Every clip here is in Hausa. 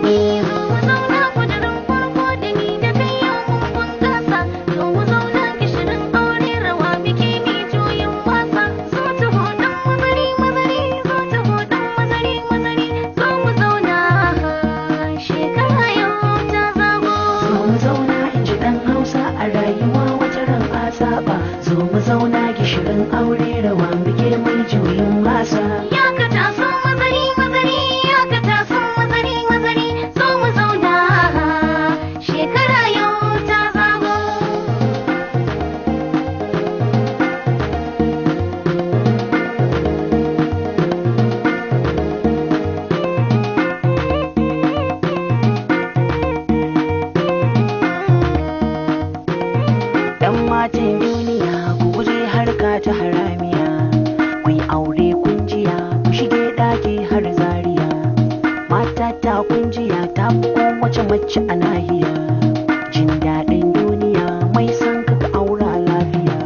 zago. Zo mu zauna kudirin farko da ni da kai yau mun bunƙasa. Zo mu zauna gishirin aure rawa muke mi juyin wasa. Zo taho ɗan mazari mazari, zo taho ɗan mazari mazari. Zo mu zauna shekara yau ta zago. Zo mu zauna in ji ɗan Hausa a rayuwa wata ran a saba. Zo mu zauna gishirin aure rawa muke mai juyin wasa. Ya ka taso mazari mazari, ya ka taso mazari mazari. Zo mu zauna shekara yau ta zago. Yan matan duniya ku guje harka ta haramiya. Ku yi aure kunjiya ku shige ɗaki har Zaria. Mata ta kunjiya ta fi kowace mace a nahiya. Jin daɗin duniya mai son ka ka aura lafiya.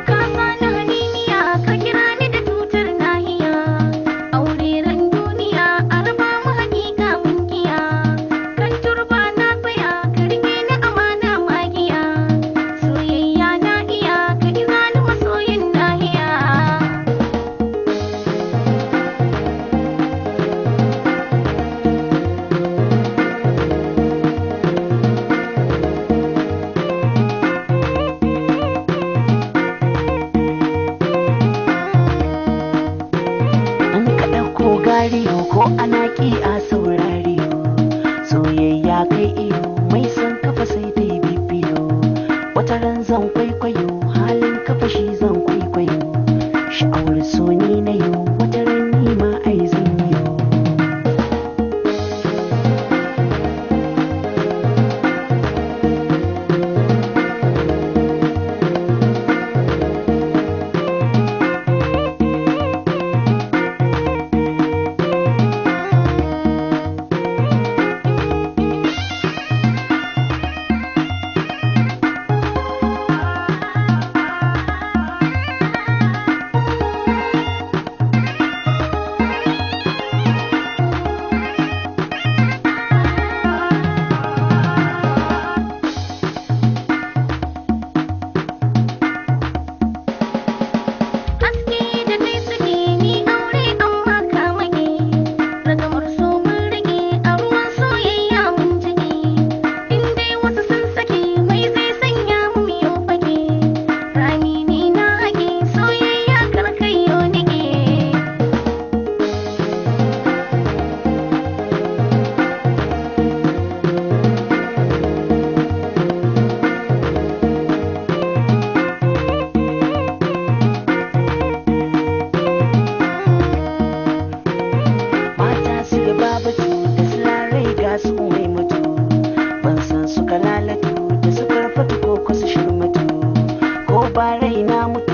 Ka sani haniniya ka kira ni da tutar nahiya. Aure ran duniya a raba mu hakika mun kiya. Kan turba na tsaya ka rike ni amana magiya. Soyayya na iya ka iza ni masoyin nahiya. In ka ɗauko gariyo ko ana ƙi a saurariyo. Soyayya kai iyo mai son kafa sai ta yi bibiyo. Wata ran zan kwaikwayo halin kafa shi zan kwaikwayo. Sha'awar so ni na yo wata ran ni ma ai zan yo. Haske da kai suke ni aure amma ka make. Ragamar so mun rage a ruwan soyayya mun jige. In dai wasu sun sake mai zai sanya mu miyo fage. Rami ne na hake soyayya karkayo nike. Mata su da babatu da su larai ga su umai mutu. Ban san su kalalatu da su karfatu ko ko su shirmatu. Ko ba rai na mutu.